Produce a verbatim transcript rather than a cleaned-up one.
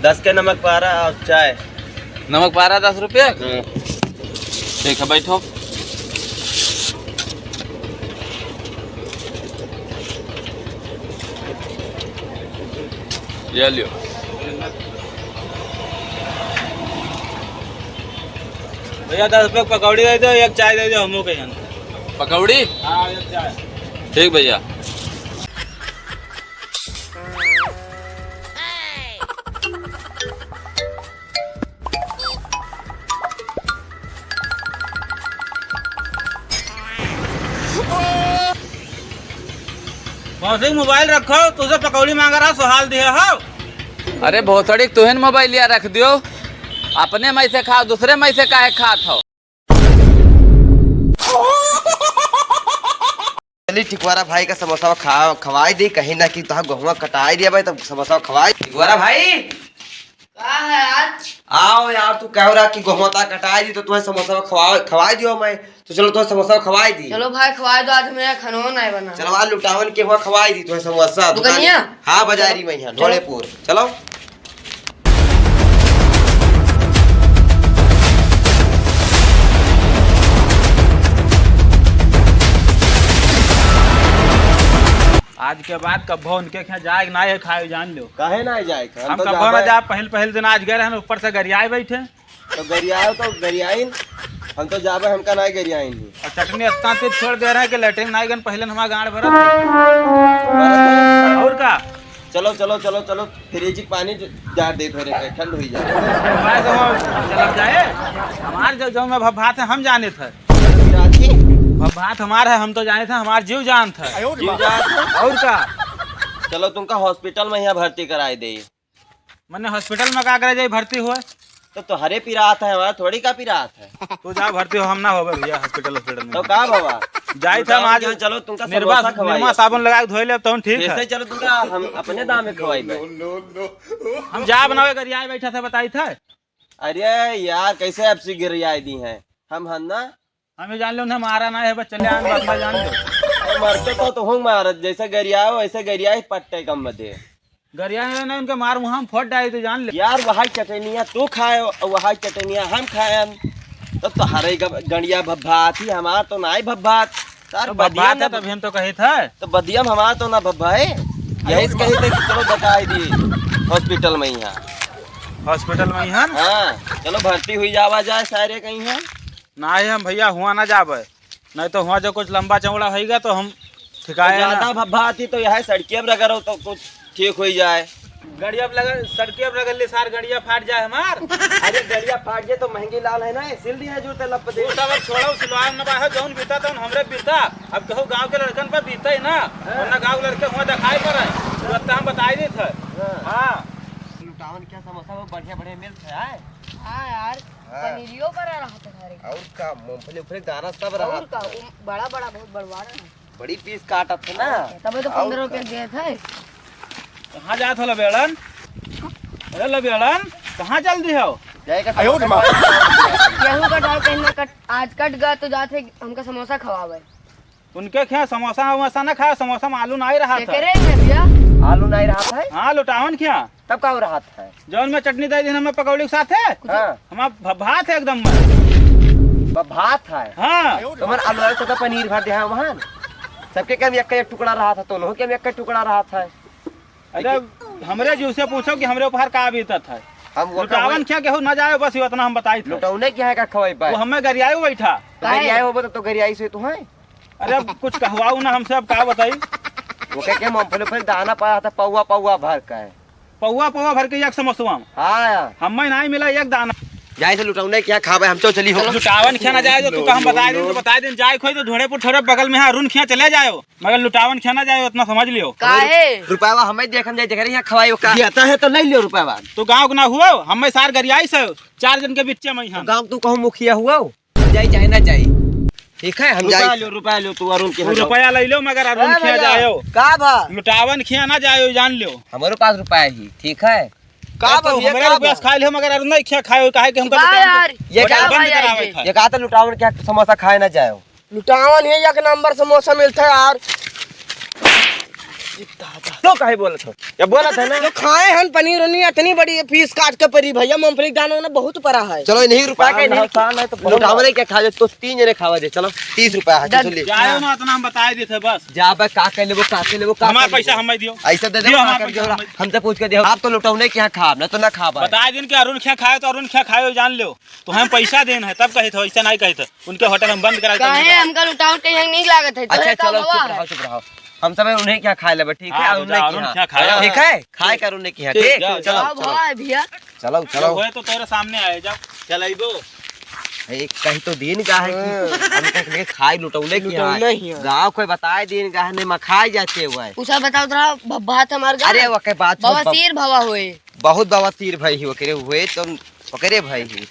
दस के नमक पारा और चाय। नमक पारा दस रुपया? हाँ। ठीक है, बैठो। ये लियो। भैया, दस रुपया पकौड़ी दे दो, एक चाय दे दो हमको कहीं। पकौड़ी? हाँ, एक चाय। ठीक भैया। भोसड़ी मोबाइल रखो, तुझसे पकौड़ी मांग रहा, सुहाल दिए हो। अरे भोसड़ी, तुहिन मोबाइल लिया रख दियो, अपने में से खाओ, दूसरे में से काहे खात हो? चली टिकुआरा भाई का समोसा खा, खवाई दी, कहीं ना कि तोहार गोहुआ कटाई दिया भाई, तब समोसा खवाई। टिकुआरा भाई। का है आज? आओ यार, तू कह रहा कि गोहुआ ता कटाई दी तो तुम्हें समोसा खवा, खवाई दियो मैं। तो चलो तुम्हें समोसा खवाई दी। चलो भाई खवाई दो, आज मेरा खानो नहीं बना। चलो आज लुटावन के हुआ खवाई दी तुम्हें समोसा। दुकानिया? दुकान-, हाँ, बाजारी में यहाँ, चलो। ढोलेपुर। चलो। आज के बाद कब्बो उनके यहाँ जाए के नाहीं है, खाए जान लो। काहे नाहीं जाए के? हम हम तो कब्बो ना जाबे। जाब, पहिल, पहिल दिन आज गए रहन, ऊपर से गरियाए बैठे। तो गरियाओ तो गरियाइन, हम तो जाबे, हमका नाहीं गरियाइन ही। और चटनी इतना तेज छोड़ दे रहे हैं कि लेटरिन नाहीं गन, पहले हमारा गांड भरत। और का? चलो, चलो, चलो, चलो, फ्रिज के पानी ज-, जार दे थोड़े के, ठंड हुई जाए। भाई तो हम चला जाए, हमार जो, जो में भभात है, हम जाने थे। राखी? भभात हमार है, हम तो जाने थे, हमार जीव जान था। जीव जान था? और का? चलो, तुमका हॉस्पिटल में यहाँ भर्ती कराए दे। मने हॉस्पिटल में का करे जाई भर्ती हुआ? तो तोहरे पिरात है, हमारा थोड़ी का पिरात है। तू जा भर्ती हो, हम ना होबे भैया हॉस्पिटल, हॉस्पिटल में। तो का बाबा? जाई तू था हम जाओ आज यहाँ, चलो, तुमका निरमा, समोसा खवाई निरमा आपको। साबुन लगा के धोई ले, तब ठीक है। कैसे चलो, तुमका हम अपने दाम में खवाई बे। हम जा बनावे गरियाए बैठा था, बताई था। अरे यार, कैसे आपसे गरियाए दी हैं? हम हन ना। हम ये जान लो, उन्हें मारा ना है, बस चले आन, बस मैं जान लो। मरते तो, तो हूँ मारत, जैसे गरियाओ, वैसे गरियाई पट्टे कम बदे। गरिया ना, उनके मार मुँह हम फोड़ डाली, तो जान ले। यार, वहाई चटनिया तू खाए, वहाई चटनिया हम खाएन। तो तोहरे ग-, गंडिया भभात ही, हमार तो नाई भभात। तार तो भभात बदियम है, ना तभी हम तो कहे था। तो बदियम हमार तो ना भभा है। यही से कही थे कि चलो बताई दी हॉस्पिटल में ही है। हॉस्पिटल में ही है? हाँ, चलो भर्ती हुई जावा जाए सारे कहीं है। नाहीं हम भैया हुआँ ना जाबे, नाहीं तो हुआँ जो कुछ लंबा चौड़ा होइगा तो हम ठिकाए ना। ज्यादा भभात ही तो यह सड़किया पर अगर हो तो कुछ ठीक हुई जाए। गड़िया पर लगा, सड़किया पर लगल ले सार गड़िया फाट जाए हमार। अरे गड़िया फाट जाए तो महंगी लाल है ना, सिल दिया जूते लप दे। वो सब अब छोड़ो, सिलवान न बाहे, जौन बीता तौन हमरे बीता। अब कहू गाँव के लड़कन पर बीता ही ना, हाँ। वरना गाँव के लड़के हुआँ दिखाई पड़े, तुरंत हम बताई देत है। हाँ। हाँ। लुटावन क्या समोसा वो बढ़िया बढ़िया मिलत है, आए? हाँ यार, हाँ। पनीरियो बड़ा रहत है घरे। और का, मूंगफली उफली दाना सब और रहत का, है। वो बड़ा बड़ा बहुत बड़वारा है। बड़ी पीस काटत है ना। तबे तो और पन्द्रह रुपया का। देत है। कहाँ जात हो लबेड़न? अरे लबेड़न, कहाँ चल दी हो? जाए का आयो रे माँ। गेहूं का डाल कहीं ना कट, आज कट गया तो जात है हमका समोसा खवावे। उनके क्या समोसा वमोसा ना खाए, समोसा में आलू नाहीं रहत है। केकरे है भैया? आलू नाहीं रहत है? हाँ, लुटावन क्या? तब का हो रहत है? जौन में चटनी दे दिन हमें पकौड़ी के साथ है। हाँ। हमार भ-, भात है एकदम में। ब-, भात है? हाँ। तुम्हार आलू वाले तो पनीर भर दे है वहाँ। सबके कम एक का एक टुकड़ा रहत है, तो उन्हों के कम एक का टुकड़ा रहत है। अरे, हमरे जीव से पूछो कि हमरे ऊपर का बीतत है। हम वो लुटावन क्या केहू ना जाए, बस ये उतना हम बताई थे। लुटौने क्या है का खवाई पाए? वो हमें गरियाए बैठा। तो गरियाए हो तो, तो गरियाई से तो है। अरे, अब कुछ कहवाऊ ना हमसे, अब का बताई? वो कह के मूंगफली, मूंगफली दाना पाया था, पौवा, पौवा भर का है। पौवा, पौवा भर के एक समोसवा में। हाँ। हमें नाहीं मिला एक दाना। जाए से लुटौने क्या खावे, हम तो चली हो। लुटावन खाना जाए जो तू का हम बताई दिन, तो बताई दिन, जाए खोई तो ढोड़ेपुर छोड़े बगल में है, अरुण खिया चले जाओ, मगर लुटावन खाना जाए, उतना समझ लियो। काहे? रुपयावा हमें देखन जाए, देख रहे हैं खवाई का। देता है तो ले लियो रुपयावा। तू गाँव के ना हुआ, हमें सार गरियाई से, चार जन के बीच में हम। गाँव तू कहूँ मुखिया हुआ? जाई चाहे ना जाई। ठीक है, हम रुपया जाई। लो, रुपया लो, तू अरुण के तू यहाँ जाओ। रुपया ले लो, मगर अरुण हाँ के यहाँ भैया। जायो। का भा? लुटावन के यहाँ ना जायो, जान लो। हमारे पास रुपया ही, ठीक है। का अरे, बा, तू ये हमरे का रुपया बा? से खा लियो, मगर अरुण नहीं खिया खायो, काहे कि हमका का लुटावन यार? के ये का बंद भाई करावे आई था। ये कहा था लुटावन के समोसा खाए ना जाओ। लुटावन ही एक नंबर समोसा मिलता है यार। तो काहे बोलत हो? या बोलत है ना? तो खाए हन पनीर उनीर, इतनी बड़ी पीस काट के परी भैया, मूंगफली के दाना ना बहुत परा है। चलो, इन्हीं रुपया का, इन्हीं लौटावले क्या खावे, तो तीन जने खावा दे। चलो, तीस रुपया है, चलो ले। जाओ ना, इतना हम बताए देते बस। जा बे, का कर लेबो, का कर लेबो, का हमार कर पैसा लेबो? हमें दियो। ऐसे दे दे, दियो, का हमार कर पैसा देबो? हमें। हमसे पूछ के दियो। आप तो लौटावले क्या खाब ना, तो ना खाब। बताए दिन के अरुण क्या खाए तो अरुण क्या खाए, जान लो। तो हम पैसा देन है, तब कहे थे, ऐसा नहीं कहे थे। उनके होटल हम बंद करा देते काहे हैं। हमका लुटावट कहीं नहीं लागत है, अच्छा, तोहे का चलो, भवा चुप है? रहो, चुप रहो। हम सब उन्हें क्या खाए लेबे, ठीक है? हाँ, और तो उन्हें जा, क्या? अरुण क्या खाए? ठीक है? खाए कर उन्हें क्या? ठीक, ठीक, जाओ, चलो, जाओ। चलो। भवा है भैया। चलो, जो चलो। होए तो तेरे सामने आए, जाओ। चलाइबो। ए, कहीं तो दिन का है कि हाँ। हम कहीं के खाए लुटौले की लुटौले है। ही है। गाँव कोई बताए दिन का है, नहीं मखाए जाते हुए। उसा बताओ तो रहा, भ-, बात हमार गाँव। अरे, वो के बात सब ब-, बवासीर भवा होए। बहुत बवासीर भाई ही ओकरे हुए, तो ओकरे भाई ही।